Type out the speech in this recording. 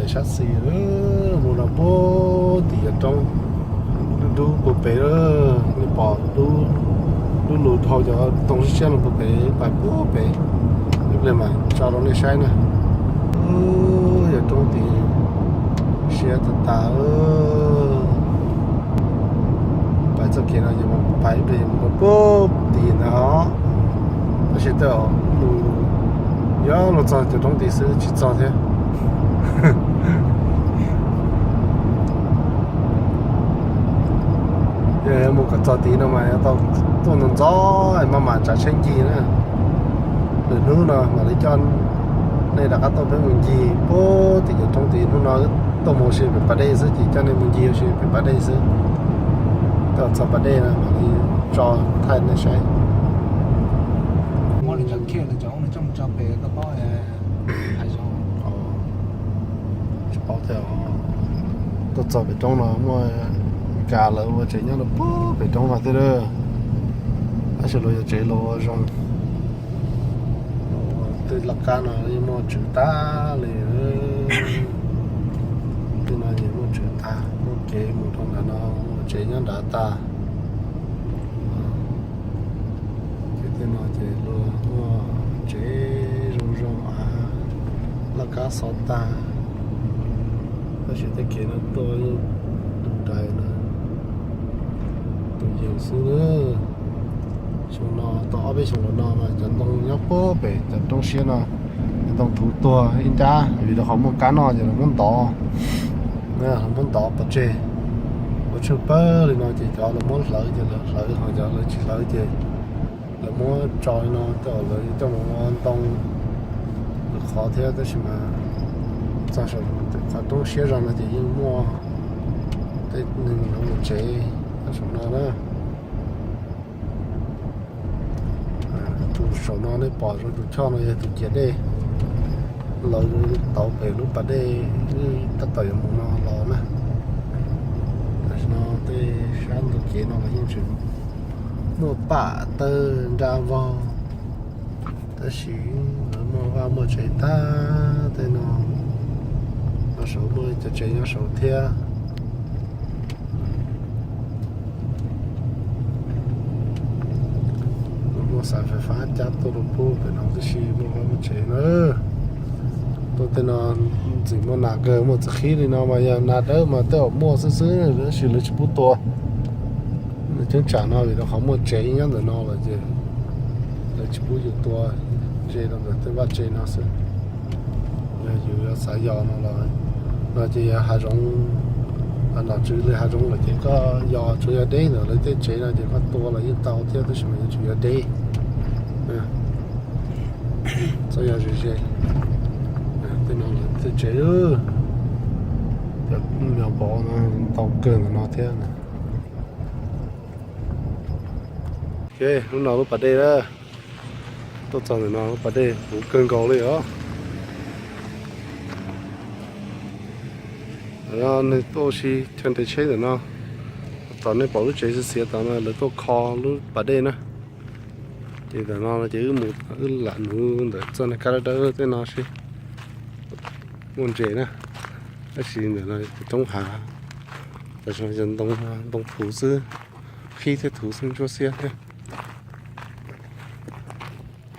Sab xis mus rau puag tim yog roob, dub dub puag pem, nej pom dub lug dhau cov ntoo siab siab no puag pem, pais puag pem. Ib pliag mam tso rau nej saib na. Yog roob tid siab tas tas. Pais txoj kev no ces pais ib pliag mus rau puag tim ntawd os. Tab sis tej zaum mus yuav luag txog cov roob tid xwb tsis txog thiab. Yog mus kom txog tid no mas yuav tau tuaj ntxov ntxov maj mam tsav tsheb ncig na. Lwm hnub no mam li coj nej rov qab tuaj peb mus ncig puag tim cov roob tid. Hnub no wb tuaj mus ua si pem pas dej xwb ces coj nej mus ncig ua si pem pas dej xwb. Tuaj txog pas dej no mam li tso thaij nej saib. Tsis paub tias tuaj txog pem roob no muaj Meskas lawv ua tsev nyob rau puag pem roob no thiab. Tab sis luag yog tsev luag ua zoo. Tej laj kab no yeej muaj tswv tag li. Tej no yeej muaj tswv tag, muaj kev mus rau nram no, muaj tsev nyob nrad tag. Ces tej no ces luag muaj tsev zoo zoo av, laj kab xov tag. Tab sis tej kev no tuaj yeej tus dais na, tus yees xwb na. Xyoo no tau ob peb xyoos los no mas cov ntoo nyob puag pem cov roob siab no, cov ntoo thuv tuag ib nrab vim rau qhov muaj kab noj ces lawv muab ntov, lawv muab ntov pov tseg. Ua tsheej pawg li no ces cov lawv muab hlawv ces lawv hlawv, ho cov lawv tsis hlawv ces lawv muab tso li no, tej zaum lawv coj mus ua ntoo lawv qhov thiab. Tab sis mas txog saum qhov roob siab zog no ces yeej muaj tej neeg lawv mus tsev nyob saum no na. Tus saum no nej pom zoo tus choj no yog tus ciav dej, lawv tauv pem lub pas dej wb tab tom yuav mus no los na. Tam sim no tej sab ntug kev no los yeej tseem muaj pam tawg nra vog, tab sis lawv muaj vaj muaj tsev tag tej no. Nyob saud muaj cov tsev nyob saud thiab. Muaj xav fais fab cab tuaj rau puag pem no tib si muaj vaj muaj tsev na. Tuaj tej no ntxim muaj nas kawg, muaj txiv qhib li no mas yog nas dawb mas tej zaum muaj xwb xwb tab sis lawv tsis pub tua. Nws cheeb tsam no vim rau qhov muaj tsev nyob ntawm no lawm ces lawv tsis pub yus tua, ntse rau ntawm tej vaj tsev no xwb. Yog yus yuav xav yos no los, no ces yog hav zoov, nom tswv li hav zoov lawm ces koj yos tsuav yog deb ntawm lawv tej tsev no ces koj tua los yeej tau thiab tab sis mas yuav tsum yog deb. Txhob yog ze ze. Tej no lawv tej tsev, cov me nyuam pov no ntau kawg ntawm no thiab. Ok, lub no lub pas dej na. Tuaj txog ntawm no lub pas dej puv kawg nkaus li os. Nws tuaj ua si chaw nres tsheb ntawm no. Tom nej pom lub tsev xiav xiav tom no lawv tuaj kho lub pas dej na. Ces ntawm no ces wb mus, wb lam mus ntawm txoj niag kab dawb dawb tej no seb muaj ntses na. Tab sis ntawm no roob hav, tam sim no yog ntoo, ntoo thuv xwb, qhib thiab thuv xwb ntsuab xiab thiab.